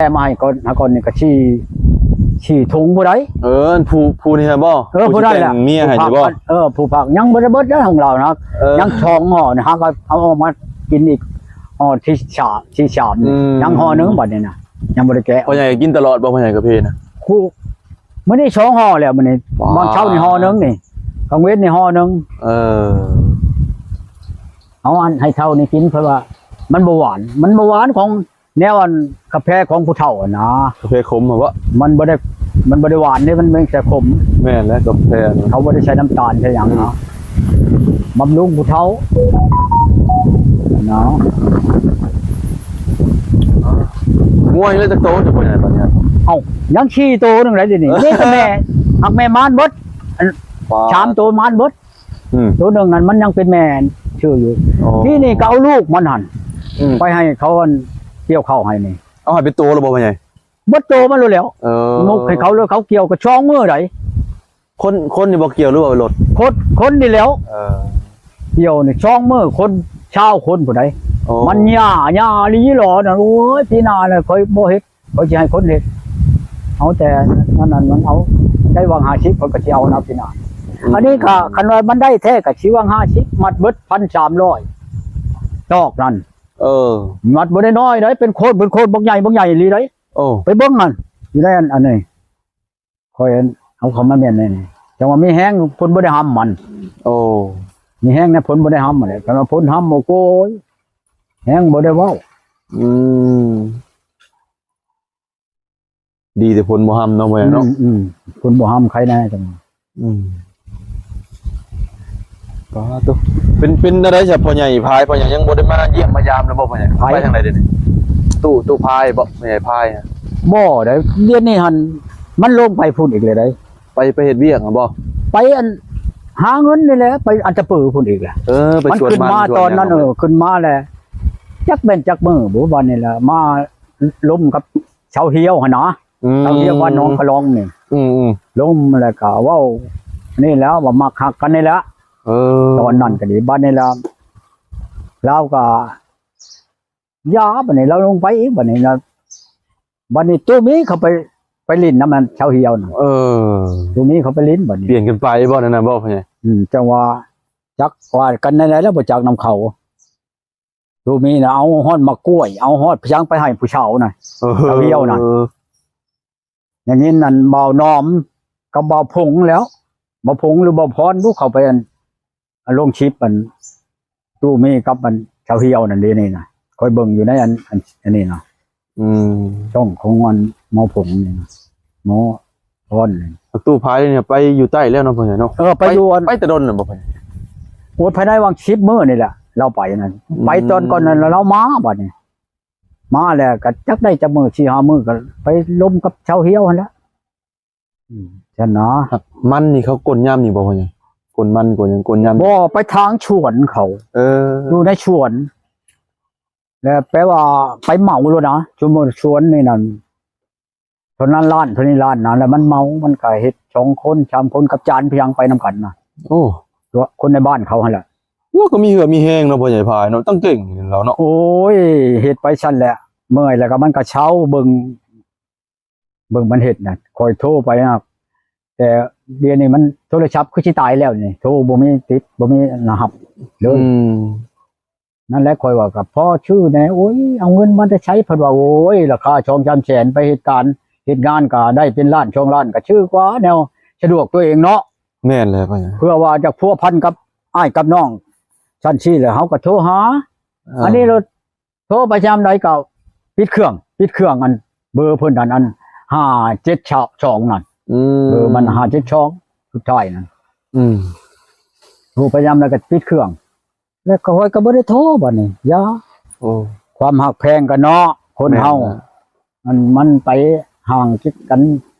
ແຕ່ມາໃຫ້ກ່ອນ ຫາກ່ອນນີ້ກໍສີ່ ສີ່ຖົງຜູ້ໃດ ເອີ ອັນຜູ້ ຜູ້ນີ້ຫັ້ນບໍ່? ເອີ ຜູ້ນັ້ນແຫຼະ ຜູ້ທີ່ແຕ່ງເມຍໃຫ້ນີ້ບໍ່? ເອີ ຜູ້ພາກຍັງບໍ່ໄດ້ເບິດເດ້ຂອງລາວນະ ເອີ ຍັງສອງຫໍ່ນີ້ ຫາກໍເອົາອອກມາກິນອີກຫໍ່ທີສາມ ທີສາມ ອືມ ຍັງຫໍ່ໜຶ່ງບັດນີ້ນະ ຍັງບໍ່ໄດ້ແກະ. ພໍ່ໃຫຍ່ກິນຕະຫຼອດບໍ່ ພໍ່ໃຫຍ່ກາເຟນະ? ຄູ່ ມື້ນີ້ສອງຫໍ່ແລ້ວ ມື້ນີ້ ວ້າ ຕອນເຊົ້ານີ້ຫໍ່ໜຶ່ງນີ້ ກາງເວັນນີ້ຫໍ່ໜຶ່ງ. ເອີ ເອົາອັນໃຫ້ເຖົ້ານີ້ກິນ ເພາະວ່າມັນບໍ່ຫວານ ມັນບໍ່ຫວານຂອງ ແນວອັນກາແຟຂອງຜູ້ເຖົ້າຫັ້ນນະ ກາແຟຂົມຫັ້ນບໍ? ມັນບໍ່ໄດ້ ມັນບໍ່ໄດ້ຫວານເດ້ ມັນມີແຕ່ຂົມ. ແມ່ນແລ້ວ ກາແຟນະ ເຂົາບໍ່ໄດ້ໃສ່ນ້ຳຕານໃສ່ຫຍັງນະ ອືມ ບຳລຸງຜູ້ເຖົ້ານະ. ງົວຍັງເຫຼືອຈັກໂຕຢູ່ ພໍ່ໃຫຍ່ ບັດນີ້? ເອົ້າ ຍັງສີ່ໂຕໜຶ່ງໄດ໋ ດຽວນີ້ ມີແຕ່ແມ່ ຫາກແມ່ມານເບິດ ອັນ ວ້າ ສາມໂຕມານເບິດ. ອືມ ໂຕໜຶ່ງນັ້ນມັນຍັງເປັນແມ່ຊື່ຢູ່. ອໍ ທີ່ນີ້ກໍເອົາລູກມັນຫັ້ນ ອືມ ໄປໃຫ້ເຂົາ ອັນ ກ່ຽວເຂົ້າໃຫ້ນີ້. ເອົາໃຫ້ເປັນໂຕແລ້ວບໍ່ ພໍ່ໃຫຍ່? ເບິດໂຕມັນໂລດແລ້ວ. ເອີ ໝົກໃຫ້ເຂົາເລີຍ ເຂົາກ່ຽວກໍສອງມື້ໃດ໋. ຄົນ ຄົນນີ້ບໍ່ກ່ຽວ ຫຼືວ່າລົດ? ຄົນ ຄົນນີ້ແລ້ວ. ເອີ ກ່ຽວນີ້ສອງມື້ ຄົນຊາວຄົນຜູ້ໃດ. ອໍ ມັນຫຍ້າ ຫຍ້າອີ່ຫຼີຫຼໍນັ້ນ. ໂອ້ຍ ປີໜ້ານະ ຂ້ອຍບໍ່ເຮັດ ຂ້ອຍຊິໃຫ້ຄົນເຮັດ ເອົາແຕ່ນັ້ນ ນັ້ນມັນເອົາ ໄດ້ຫວັງຫ້າສິບ ຂ້ອຍກໍຊິເອົານຳພີ່ນາ. ອືມ ອັນນີ້ກໍຄັນວ່າມັນໄດ້ແທ້ກໍຊິຫວັງຫ້າສິບ ມັດເບິດ ພັນສາມຮ້ອຍ ຕອກນັ້ນ. ເອີ ມັດບໍ່ໄດ້ນ້ອຍໃດ໋ ເປັນໂຄດ ເປັນໂຄດບັກໃຫຍ່ ບັກໃຫຍ່ອີ່ຫຼີໃດ໋. ໂອ້ ໄປເບິ່ງຫັ້ນ ຢູ່ໃນອັນ ອັນນີ້ ຂ້ອຍເອົາເຂົ້າມາແມ່ນແນ່ນີ້ ຈັ່ງວ່າມີແຮງ ເພິ່ນບໍ່ໄດ້ຫ້ຳມັນ. ໂອ້ ມີແຮງນະ ເພິ່ນບໍ່ໄດ້ຫ້ຳຫັ້ນແຫຼະ ຄັນວ່າເພິ່ນຫ້ຳ ໂອ້ໂກຍ ແຮງບໍ່ໄດ້ເວົ້າ. ອືມ ດີແຕ່ເພິ່ນບໍ່ຫ້ຳເນາະ ພໍ່ໃຫຍ່ເນາະ. ອືມ ອືມ ເພິ່ນບໍ່ຫ້ຳ ໃຄແນ່ຈັງ. ອືມ ປາໂຕ ເປັນ ເປັນແນວໃດຊະ ພໍ່ໃຫຍ່ພາຍ? ພໍ່ໃຫຍ່ຍັງບໍ່ໄດ້ມາຢ້ຽມມາຢາມນຳບໍ່ ພໍ່ໃຫຍ່? ໃຜ? ໄປທາງໃດດຽວນີ້? ຕູ້ ຕູ້ພາຍບໍ ພໍ່ໃຫຍ່ພາຍ? ບໍ່ໄດ໋ ດຽວນີ້ຫັ້ນ ມັນລົງໄປພຸ້ນອີກແລ້ວໃດ໋. ໄປ ໄປເຮັດວຽກຫັ້ນບໍ? ໄປອັນ ຫາເງິນນີ້ແຫຼະ ໄປອັນຕະປືພຸ້ນອີກແຫຼະ. ເອີ ໄປສວນມັນ ມັນຂຶ້ນມາຕອນນັ້ນ. ເອີ ຂຶ້ນມາແລ້ວ ຈັກແມ່ນຈັກມື້ບຸ ບັດນີ້ລະ ມາລົມກັບຊາວຮຽວຫັ້ນນະ. ອືມ ຊາວຮຽວບ້ານໜອງຂະຫຼອງນີ້. ອືມໆ ລົມແລ້ວກໍເວົ້ານີ້ແຫຼະ ວ່າມັກຮັກກັນນີ້ແຫຼະ. ເອີ ຕອນນັ້ນກໍດີ ບັດນີ້ລະ ລາວກໍ ຢ່າ ບັດນີ້ລາວລົງໄປອີກ ບັດນີ້ລະ ບັດນີ້ຕູ້ມີເຂົາໄປ ໄປຫຼິ້ນນຳອັນຊາວຮຽວນະ. ເອີ ຕູ້ມີເຂົາໄປຫຼິ້ນ ບັດນີ້ປ່ຽນກັນໄປບໍ່ ນັ້ນນະ ບໍ່ ພໍ່ໃຫຍ່? ອືມ ຈັ່ງວ່າຈັກວ່າກັນແນວໃດລະ ບໍ່ຈັກນຳເຂົາ. ຕູ້ມີນະ ເອົາຮອດໝາກກ້ວຍ ເອົາຮອດພະຍັງໄປໃຫ້ຜູ້ສາວນະ. ເອີ ຊາວຮຽວນະ. ຢ່າງນີ້ນັ້ນ ບ່າວໜອມກັບບ່າວຜົງແລ້ວ ບ່າວຜົງ ຫຼື ບ່າວພອນບຸ ເຂົ້າໄປອັນ ອັນລົງຄລິບອັນຕູ້ມີກັບອັນຊາວຮຽວນັ້ນເດນີ້ນະ ຂ້ອຍເບິ່ງຢູ່ໃນອັນ ອັນ ອັນນີ້ນະ. ອືມ ຊ່ອງຂອງອັນໝໍຜົງນີ້ນະ ໝໍພອນນີ້. ຕູ້ພາຍນີ້ໄປຢູ່ໃຕ້ແລ້ວເນາະ ພໍ່ໃຫຍ່ເນາະ? ເອີ ໄປຢູ່ອັນ ໄປແຕ່ດົນແລ້ວບໍ່ ພໍ່ໃຫຍ່? ໂອ້ຍ ພາຍໃນຫວ່າງສິບມື້ນີ້ແຫຼະ ລາວໄປນັ້ນ. ອືມ ໄປຕອນກ່ອນນັ້ນລາວມາ ບັດນີ້ ມາແລ້ວກໍຈັກໄດ້ຈັກມື້ ສີ່ຫ້າມື້ ກໍໄປລົມກັບຊາວຮຽວຫັ້ນແຫຼະ. ອືມ ຊັ້ນນະ. ມັນນີ້ເຂົາກົນຍາມນີ້ບໍ່ ພໍ່ໃຫຍ່? ກົນມັນ ກົນຫຍັງ ກົນຍາມນີ້? ບໍ່ ໄປທາງສວນເຂົາ. ເອີ ຢູ່ໃນສວນ ແລ້ວແປວ່າໄປເໝົາໂລດນະ. ສົມມຸດສວນນີ້ນັ້ນ ເທົ່ານັ້ນລ້ານ ເທົ່ານີ້ລ້ານນະ ແລ້ວມັນເໝົາ ມັນກໍເຮັດສອງຄົນ ສາມຄົນ ກັບຈານພະຍັງໄປນຳກັນນະ. ໂອ້ ຄົນໃນບ້ານເຂົາຫັ້ນແຫຼະ. ລາວກໍມີເຫື່ອມີແຮງເນາະ ພໍ່ໃຫຍ່ພາຍເນາະ ຕັ້ງເກັ່ງລາວເນາະ. ໂອ້ຍ ເຮັດໄປຊັ້ນແຫຼະ ເມື່ອຍແລ້ວກໍມັນກໍເຊົາ ເບິ່ງ ເບິ່ງມັນເຮັດນະ. ຂ້ອຍໂທໄປນະ ແຕ່ດຽວນີ້ມັນໂທລະສັບຄືຊິຕາຍແລ້ວນີ້ ໂທບໍ່ມີຕິດ ບໍ່ມີນະຮັບເລີຍ. ອືມ ນັ້ນແຫຼະ ຂ້ອຍວ່າກໍພໍຊື້ແດ່. ໂອ້ຍ ເອົາເງິນມາແຕ່ໃສ ເພິ່ນວ່າ. ໂອ້ຍ ລາຄາສອງສາມແສນ ໄປເຮັດການເຮັດງານກໍໄດ້ເປັນລ້ານສອງລ້ານ ກໍຊື້ກວ່າແນວສະດວກຕົວເອງເນາະ. ແມ່ນແຫຼະ ເພື່ອວ່າຈະພົວພັນກັບອ້າຍກັບນ້ອງຊັ້ນຊີ້ແຫຼະ ເຮົາກໍໂທຫາ. ອ່າ ອັນນີ້ລະ ໂທໄປຍາມໃດກໍປິດເຄື່ອງ ປິດເຄື່ອງ ອັນເບີເພິ່ນນັ້ນ ອັນຫ້າເຈັດສອງນັ້ນ. ອືມ ເບີມັນຫ້າເຈັດສອງ ສຸດທ້າຍນັ້ນ. ອືມ ໂທໄປຍາມໃດກໍປິດເຄື່ອງ ແລ້ວຂ້ອຍກໍບໍ່ໄດ້ໂທບັດນີ້ ຢ່າ. ໂອ້ ຄວາມຮັກແພງກັນເນາະ ຄົນເຮົາ ແມ່ນແຫຼະ ມັນ ມັນໄປຫ່າງກັນ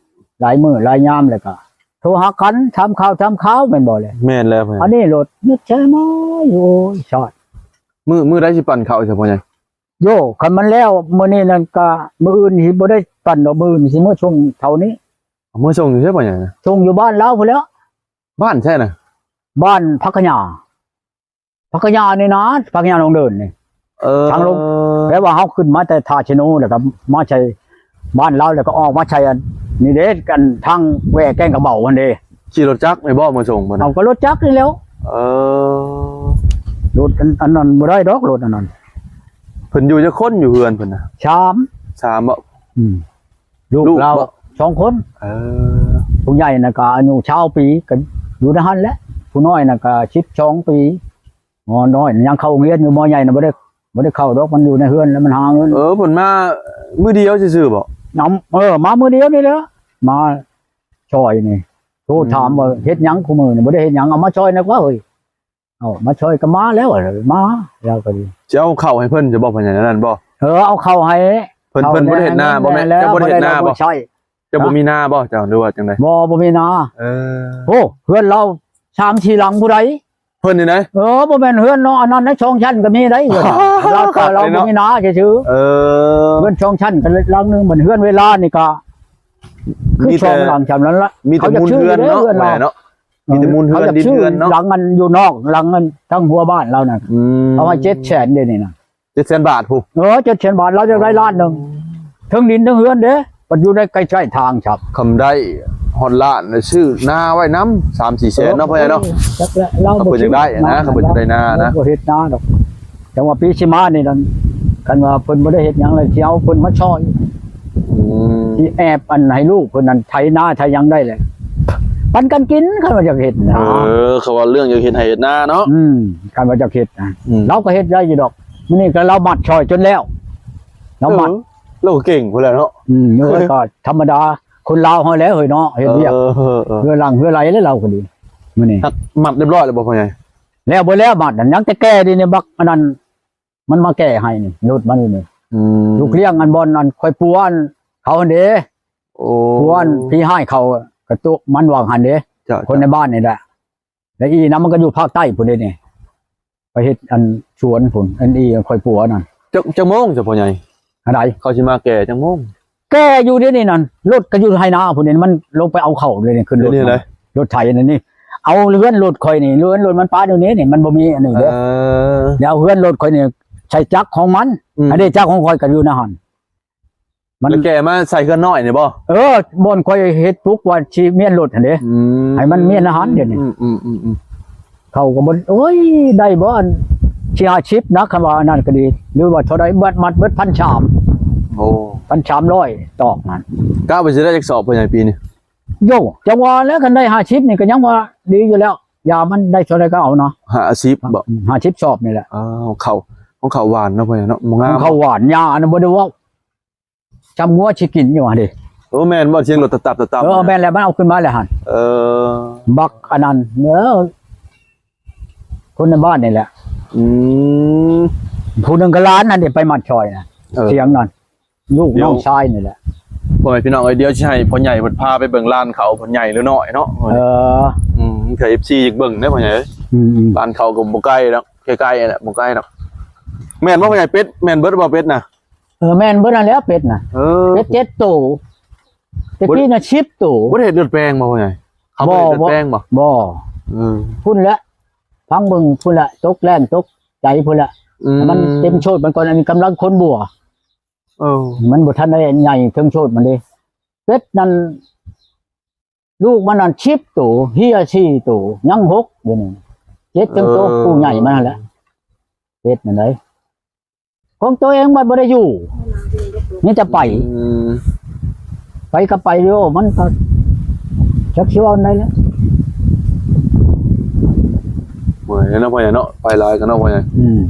ຫຼາຍມື້ຫຼາຍຍາມ ແລ້ວກໍໂທຫາກັນ ຖາມຂ່າວຖາມຄາວ ແມ່ນບໍ່ແຫຼະ? ແມ່ນແລ້ວ. ອັນນີ້ໂລດນຶກໃຈມາຢູ່ ໂອ້ຍ ຊາດ. ມື້ ມື້ໃດຊິປັ້ນເຂົ້າຊະ ພໍ່ໃຫຍ່? ໂຢ ຄັນມັນແລ້ວມື້ນີ້ນັ້ນກະ ມື້ອື່ນຊິບໍ່ໄດ້ປັ້ນດອກ ມື້ອື່ນຊິເມືອສົ່ງເທົ່ານີ້. ເອົາເມືອສົ່ງຢູ່ໃສ ພໍ່ໃຫຍ່? ສົ່ງຢູ່ບ້ານລາວພຸ້ນແຫຼ້ວ. ບ້ານໃສນະ? ບ້ານຜັກຂະຫຍ້າ ຜັກຂະຫຍ້ານີ້ນະ ຜັກຂະຫຍ້າໜອງເດີນນີ້. ເອີ ທາງລົງ ແປວ່າເຮົາຂຶ້ນມາແຕ່ທ່າຊະໂນ ແລ້ວກໍມາໃສ່ ບ້ານລາວ ແລ້ວກໍອອກມາໃສ່ອັນນີ້ເດ້ ອັນທາງແວ່ແກ້ງກະເບົາຫັ້ນເດ້. ຂີ່ລົດຈັກນີ້ບໍ່ມາສົ່ງເພິ່ນ? ເອົາ ກໍລົດຈັກນີ້ແຫຼ້ວ. ເອີ ລົດອັນ ອັນນັ້ນບໍ່ໄດ້ດອກ ລົດອັນນັ້ນ. ເພິ່ນຢູ່ຈັກຄົນ ຢູ່ເຮືອນເພິ່ນນະ? ສາມ. ສາມບໍ? ອືມ ລູກ ລູກລາວ ບໍ່? ສອງຄົນ. ເອີ ຜູ້ໃຫຍ່ນະກໍອາຍຸຊາວປີ ກໍຢູ່ໃນຫັ້ນແຫຼະ. ຜູ້ນ້ອຍນະກໍສິບສອງປີ. ໝໍນ້ອຍຍັງເຂົ້າໂຮງຮຽນຢູ່ ໝໍໃຫຍ່ນະບໍ່ໄດ້ ບໍ່ໄດ້ເຂົ້າດອກ ມັນຢູ່ໃນເຮືອນແລ້ວມັນຫາເງິນ. ເອີ ເພິ່ນມາມື້ດຽວຊື່ໆບໍ? ນຳ ເອີ ມາມື້ດຽວນີ້ແຫຼະ ມາຊ່ອຍນີ້. ໂທ ອືມ ຖາມວ່າເຮັດຫຍັງຄູ່ມື້ນີ້? ບໍ່ໄດ້ເຮັດຫຍັງ ເອົາມາຊ່ອຍແດ່ກວ່າເຮີ້ຍ. ເອົາມາຊ່ອຍກໍມາແລ້ວ ມາແລ້ວກໍດີ. ຊິເອົາເຂົ້າໃຫ້ເພິ່ນ ຈະບອກເພິ່ນຫຍັງນັ້ນບໍ່? ເອີ ເອົາເຂົ້າໃຫ້. ເພິ່ນ ເພິ່ນບໍ່ໄດ້ເຮັດນາບໍ່ແມ່? ເຈົ້າບໍ່ໄດ້ເຮັດນາບໍ່? ເຈົ້າບໍ່ມີນາບໍ່ເຈົ້າ ຫຼືວ່າຈັ່ງໃດ? ບໍ່ ບໍ່ມີນາ. ເອີ ໂອ້ ເຮືອນລາວສາມສີ່ຫຼັງຜູ້ໃດ? ເພິ່ນນີ້ນະ? ເອີ ບໍ່ແມ່ນເຮືອນເນາະ ອັນນັ້ນນະ ສອງຊັ້ນກໍມີໄດ໋. ລາວກໍ ລາວບໍ່ມີນາຊື່ໆ. ເອີ ເຮືອນສອງຊັ້ນກໍຫຼັງໜຶ່ງ. ບັດເຮືອນເວລານີ້ກໍຄືສອງຫຼັງຊ່ຳນັ້ນລະ. ມີແຕ່ມູນເຮືອນເນາະ ເຮືອນລາວເນາະ. ມີແຕ່ມູນເຮືອນ ເອີ ດິນເຮືອນເນາະ. ຫຼັງອັນຢູ່ນອກ ຫຼັງອັນທາງຫົວບ້ານລາວນັ້ນ ອືມ ເຂົາໃຫ້ເຈັດແສນເດ້ນີ້ນະ. ເຈັດແສນບາດພຸ້ນ. ເອີ ເຈັດແສນບາດ ລາວຢາກໄດ້ລ້ານໜຶ່ງ ເທິງດິນເທິງເຮືອນເດ້. ບັດຢູ່ໃນໃກ້ໆທາງ ຄັນໄດ້ຮອດລ້ານ ຊື້ນາໄວ້ນຳ ສາມສີ່ແສນເນາະ ພໍ່ໃຫຍ່ເນາະ. ຈັກແຫຼະ ລາວບໍ່ ເພິ່ນຢາກໄດ້ນະ ເພິ່ນຢາກໄດ້ນານະ ເພິ່ນບໍ່ເຮັດນາດອກ. ຈັ່ງວ່າປີຊິມານີ້ນັ້ນ ຄັນວ່າເພິ່ນບໍ່ໄດ້ເຮັດຫຍັງແລ້ວ ຊິເອົາເພິ່ນມາຊ່ອຍ. ອືມ ຊິແອບອັນໃຫ້ລູກເພິ່ນນັ້ນໄຖນາໄຖຫຍັງໄດ້ແຫຼະ ປັນກັນກິນ ຄັນວ່າຢາກເຮັດນະ. ເອີ ເຂົາວ່າເລື່ອງຢາກເຮັດໄຮ່ເຮັດນາເນາະ. ອືມ ຄັນວ່າຢາກເຮັດນະ ອືມ ລາວກໍເຮັດໄດ້ຢູ່ດອກ. ມື້ນີ້ກໍລາວມັດຊ່ອຍຈົນແລ້ວ ລາວມັດ. ເອີ ລາວກໍເກັ່ງພຸ້ນແຫຼະເນາະ. ອືມ ເອີ ກໍທຳມະດາ ຄົນລາວເຮົາແຫຼະເຮີ້ຍເນາະ ເຮັດວຽກ. ເອີ ເຮືອຫຼັງເຮືອໄຫຼແລ້ວ ລາວກໍດີ. ມື້ນີ້ມັດຮຽບຮ້ອຍແລ້ວບໍ່ ພໍ່ໃຫຍ່? ແລ້ວບໍ່ແລ້ວ ມັດນັ້ນ ຍັງແຕ່ແກ່ດີນີ້ ບັກອັນນັ້ນ ມັນມາແກ່ໃຫ້ນີ້ ລົດມັນຢູ່ນີ້. ອືມ ລູກລ້ຽງອັນບ່ອນອັນຂ້ອຍປົວອັນເຂົາຫັ້ນເດ້. ໂອ້ ປົວອັນຜີຮ້າຍເຂົາ ກະຕຸມັນວ່າງຫັ້ນເດ້. ເຈົ້າ ຄົນໃນບ້ານນີ້ແຫຼະ. ແລ້ວອີນຳມັນກໍຢູ່ພາກໃຕ້ພຸ້ນເດ້ນີ້ ໄປເຮັດອັນສວນພຸ້ນ ອັນອີຂ້ອຍປົວນັ້ນ. ຈັກ ຈັກໂມງຊະພໍ່ໃຫຍ່? ອັນໃດ? ເຂົາຊິມາແກ່ຈັກໂມງ? ແກ່ຢູ່ເດນີ້ນັ້ນ ລົດກໍຢູ່ໄຮ່ນາພຸ້ນນີ້ ມັນລົງໄປເອົາເຂົ້າເດນີ້ ຂຶ້ນລົດ ລົດໄຖອັນນີ້ ເອົາເຮືອນລົດຂ້ອຍນີ້ ເຮືອນລົດມັນປະຢູ່ນີ້ນີ້ ມັນບໍ່ມີອັນນີ້ເດ້. ເອີ ແລ້ວເຮືອນລົດຂ້ອຍນີ້ໃຊ້ຈັກຂອງມັນ. ອືມ ອັນນີ້ຈັກຂອງຂ້ອຍກໍຢູ່ໃນຫັ້ນ. ມັນ ແລ້ວແກ່ມາໃສ່ເຮືອນນ້ອຍນີ້ບໍ່? ເອີ ບ່ອນຂ້ອຍເຮັດປຸກວ່າຊິມ້ຽນລົດຫັ້ນເດ້. ອືມ ໃຫ້ມັນມ້ຽນໃນຫັ້ນດຽວນີ້. ອືມໆໆໆ ເຂົາກໍບໍ່ ໂອ້ຍ ໄດ້ບໍ່ ອັນສີ່ຫ້າສິບນະ ຄັນວ່າອັນນັ້ນກໍດີ ຫຼືວ່າເທົ່າໃດ ມັດ ມັດເບິດພັນສາມ. ໂອ້ ພັນສາມຮ້ອຍຕອກນັ້ນ. ກະວ່າຊິໄດ້ຈັກສອບ ພໍ່ໃຫຍ່ ປີນີ້? ໂຢ ຈັ່ງວ່າແລ້ວ ຄັນໄດ້ຫ້າສິບນີ້ກໍຍັງວ່າດີຢູ່ແລ້ວ ຢາມັນໄດ້ເທົ່າໃດກໍເອົາເນາະ. ຫ້າສິບບໍ່? ຫ້າສິບສອບນີ້ແຫຼະ. ອ້າວ ເຂົ້າ ຂອງເຂົາຫວານເນາະ ພໍ່ໃຫຍ່ເນາະ ບໍ່ງາມ. ຂອງເຂົາຫວານ ຫຍ້າອັນນັ້ນບໍ່ໄດ້ເວົ້າ ຈຳງົວຊິກິນຢູ່ຫັ້ນເດ. ໂອ້ ແມ່ນບໍ່ ສຽງລົດຕັບໆໆ? ເອີ ແມ່ນແຫຼະ ມັນເອົາຂຶ້ນມາແລ້ວຫັ້ນ. ເອີ ບັກອັນນັ້ນ ເອີ ຄົນໃນບ້ານນີ້ແຫຼະ. ອືມ ຜູ້ໜຶ່ງກໍຫຼານຫັ້ນເດ ໄປມັດຊ່ອຍນະ. ເອີ ສຽງນັ້ນ ລູກນ້ອງຊາຍນີ້ແຫຼະ. ພໍ່ແມ່ພີ່ນ້ອງເອີຍ ດຽວຊິໃຫ້ພໍ່ໃຫຍ່ເພິ່ນພາໄປເບິ່ງຫຼານເຂົາ ເພິ່ນໃຫຍ່ຫຼືນ້ອຍເນາະ. ເອີ ອືມ ເພື່ອເອັຟຊີຢາກເບິ່ງເດ້ພໍ່ໃຫຍ່ເອີຍ. ອືມໆ ຫຼານເຂົາກໍບໍ່ໄກດອກ ໃກ້ໆແຫຼະ ບໍ່ໄກດອກ. ແມ່ນບໍ່ພໍ່ໃຫຍ່ ເປັດ ແມ່ນເບິດບໍ່ເປັດນະ? ເອີ ແມ່ນເບິດຫັ້ນແຫຼະ ເປັດນະ. ເອີ ເປັດເຈັດໂຕ ແຕ່ກີ້ນະສິບໂຕ. ບໍ່ໄດ້ເຮັດເລືອດແປງບໍ່ພໍ່ໃຫຍ່? ເຂົາບໍ່ໄດ້ເຮັດເລືອດແປງບໍ່? ບໍ່. ເອີ ພຸ້ນແຫຼະ ຟັງເບິ່ງພຸ້ນແຫຼະ ຕົກແລ້ງຕົກໃຈພຸ້ນແຫຼະ. ອືມ ໃຫ້ມັນເຕັມໂຊດມັນກ່ອນ ອັນນີ້ກຳລັງຂົນບົວ. ເອີ ມັນບໍ່ທັນໄດ້ໃຫຍ່ເຖິງໂຊດມັນເດ້. ເປັດນັ້ນ ລູກມັນນັ້ນສິບໂຕ ເຫ່ຍສີ່ໂຕ ຍັງຫົກ ດຽວນີ້ເຈັດຈັ່ງໂຕ. ເອີ ຜູ້ໃຫຍ່ມັນຫັ້ນແຫຼະ ເປັດນັ້ນໃດ. ຂອງໂຕເອງບັດບໍ່ໄດ້ຢູ່ ມີແຕ່ໄປ. ອືມ ໄປກໍໄປຢູ່ ມັນກໍຈັກຊິເວົ້າແນວໃດແຫຼະ. ເມື່ອຍເນາະພໍ່ໃຫຍ່ເນາະ ໄປຫຼາຍກັນເນາະພໍ່ໃຫຍ່. ອືມ